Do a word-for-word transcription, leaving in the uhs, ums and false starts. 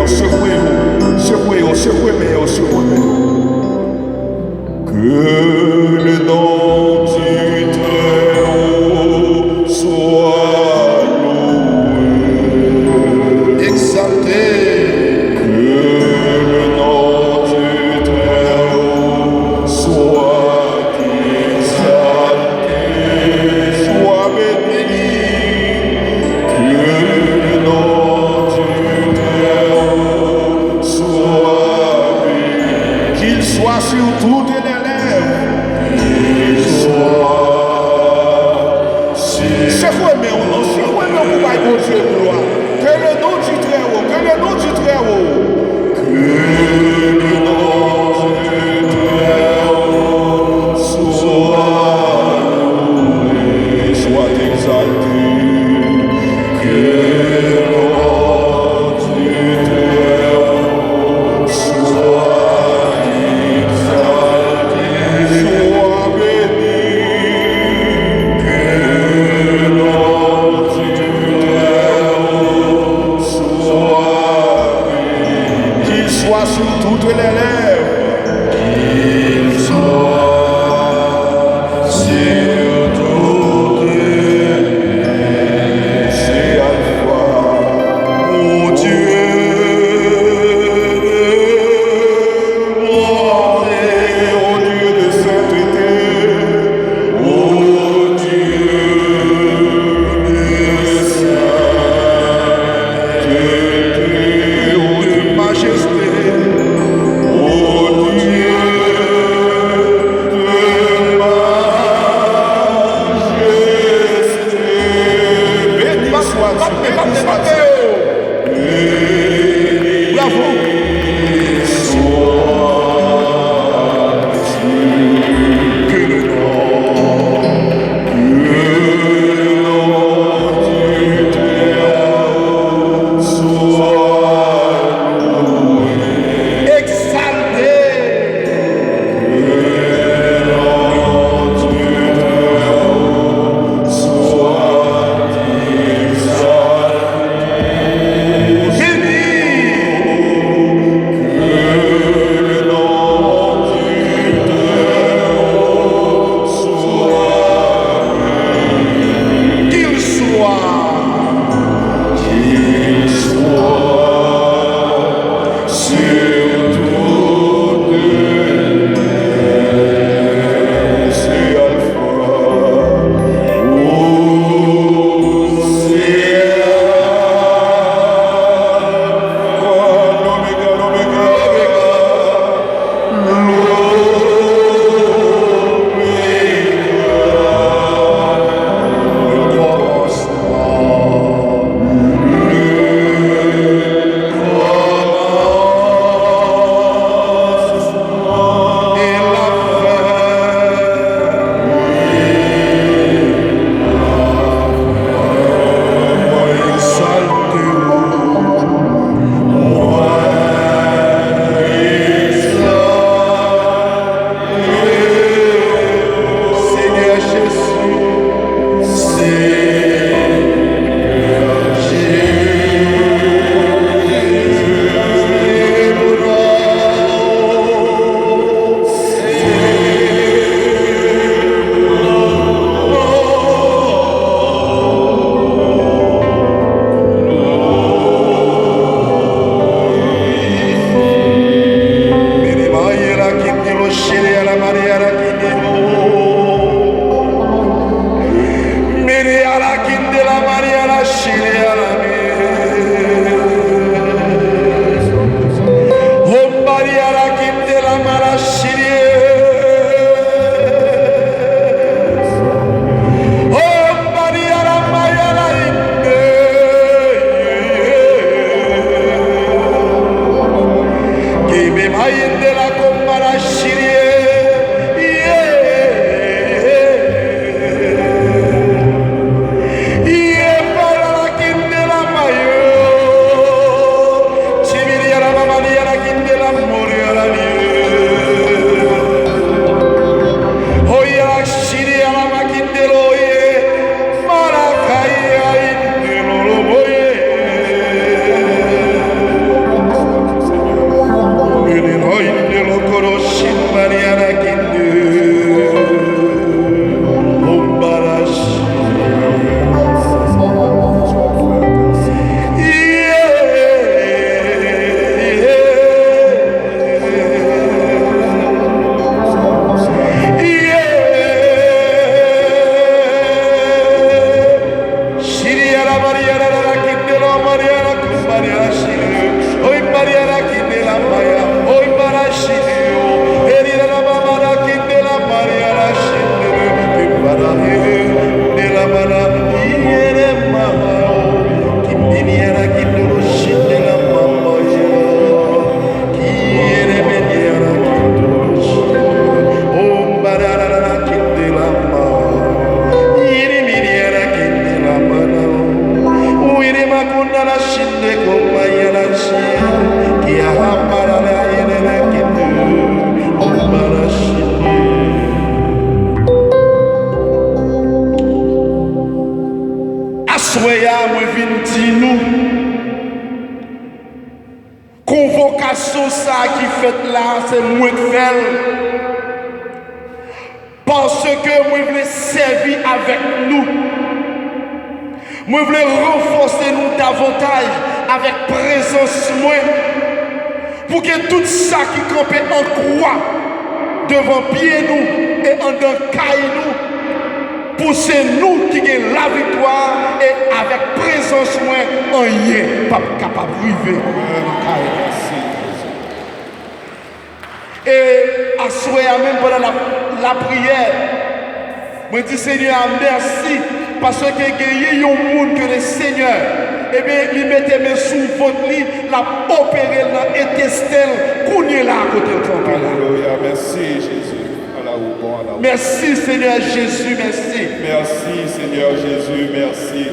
Sekwe yo, sekwe yo, sekwe men yo, sekwe men yo. Que le nom du Très-Haut soit loué. Exalté. Que le nom du Très-Haut soit exalté. Soit béni. Que le nom du Très-Haut soit béni. Qu'il soit sur toutes les lèvres. Qu'il soit sur... Sekwe men w non, sekwe men w pou bay Bondye glwa. Que le nom du Très-Haut, que le nom du Très-Haut. Que le nom du Très-Haut soit loué, soit exalté. Que le nom du Très-Haut soit exalté, soit béni. Que le nom du Très-Haut soit béni. Qu'il soit sur toutes les lèvres. Qu'il soit sur toutes les lèvres. C'est Alpha. Ô Dieu de bonté, ô Dieu de sainteté, ô Dieu de sainteté, ô Dieu de majesté, ô Aksyon sa ki fèt la, se mwen k fè l. Paske mwen vle sèvi avèk nou. Mwen vle ranfòse nou davantaj avèk prezans mwen. Pou ke tout sa ki kanpe an kwa devan pye nou e anndan kay nou, pou se nou ki gen laviktwa e avèk prezans mwen, anyen p ap kapab rive nan kay la. E aswè a menm pandan la, lapriyè, mwen di Senyè a mèsi, paske genyen yon moun ke le Senyè, ebyen, li mete men sou vant li, l ap opere l nan entesten l, kounye la a kote l kanpe la. Alelouya, mèsi Jezi. Ala ou bon, ala ou. Mèsi Senyè Jezi, mèsi. Mèsi Senyè Jezi, mèsi.